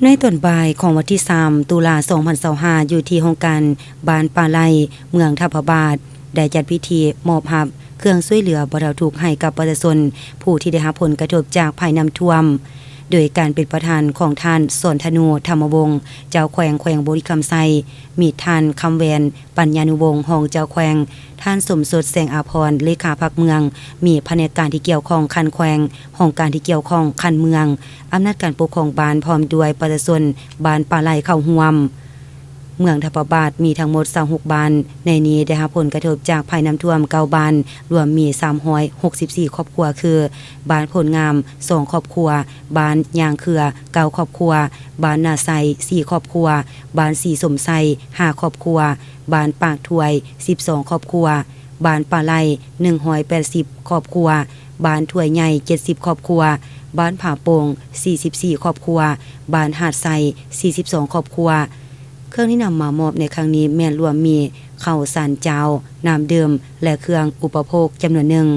ໃນຕອນບ່າຍຂອງວັນທີສາມ ຕຸລາ ສອງພັນຊາວຫ້າ ຢູ່ທີ່ໂຮງການບ້ານປ່າໄລ່ ເມືອງທຳພະບາດ ໄດ້ຈັດພິທີມອບຮັບເຄື່ອງຊ່ວຍເຫຼືອບັນເທົາທຸກໃຫ້ກັບປະຊາຊົນຜູ້ທີ່ໄດ້ຮັບຜົນກະທົບຈາກໄພນ້ຳຖ້ວມ ໂດຍການເປັນປະທານຂອງທ່ານ ສອນທະນູ ທຳມະວົງ ເຈົ້າແຂວງ ແຂວງບໍລິຄຳໄຊ, ມີທ່ານ ຄຳແຫວນ ປັນຍານຸວົງ ຮອງເຈົ້າແຂວງ, ທ່ານ ສົມສົດ ແສງອາພອນ ເລຂາພັກເມືອງ, ມີພະແນກການທີ່ກ່ຽວຂ້ອງຂັ້ນແຂວງ, ຫ້ອງການທີ່ກ່ຽວຂ້ອງຂັ້ນເມືອງ, ອຳນາດການປົກຄອງບ້ານ ພ້ອມດ້ວຍປະຊາຊົນບ້ານປ່າໄລ່ເຂົ້າຮ່ວມ. ເມືອງທຳພະບາດມີທັງໝົດ ຊາວຫົກ ບ້ານ, ໃນນີ້ໄດ້ຮັບຜົນກະທົບຈາກໄພນ້ຳຖ້ວມ ເກົ້າ ບ້ານ, ລວມມີ ສາມຮ້ອຍຫົກສິບສີ່ ຄອບຄົວ ຄື ບ້ານໂພນງາມ ສອງ ຄອບຄົວ, ບ້ານຍາງເຄືອ ເກົ້າ ຄອບຄົວ, ບ້ານນາໄຊ ສີ່ ຄອບຄົວ, ບ້ານສີສົມໄຊ ຫ້າ ຄອບຄົວ, ບ້ານປາກຖ້ວຍ ສິບສອງ ຄອບຄົວ, ບ້ານປ່າໄລ່ ໜຶ່ງຮ້ອຍແປດສິບ ຄອບຄົວ, ບ້ານຖ້ວຍໃຫຍ່ ເຈັດສິບ ຄອບຄົວ, ບ້ານຜາໂປ່ງ ສີ່ສິບສີ່ ຄອບຄົວ, ບ້ານຫາດໄຊ ສີ່ສິບສອງ ຄອບຄົວ. ເຄື່ອງທີ່ນຳມາມອບໃນຄັ້ງນີ້ແມ່ນລວມມີເຂົ້າສານເຈົ້າ, ນ້ຳດື່ມ ແລະ ເຄື່ອງອຸປະໂພກຈຳນວນໜຶ່ງ.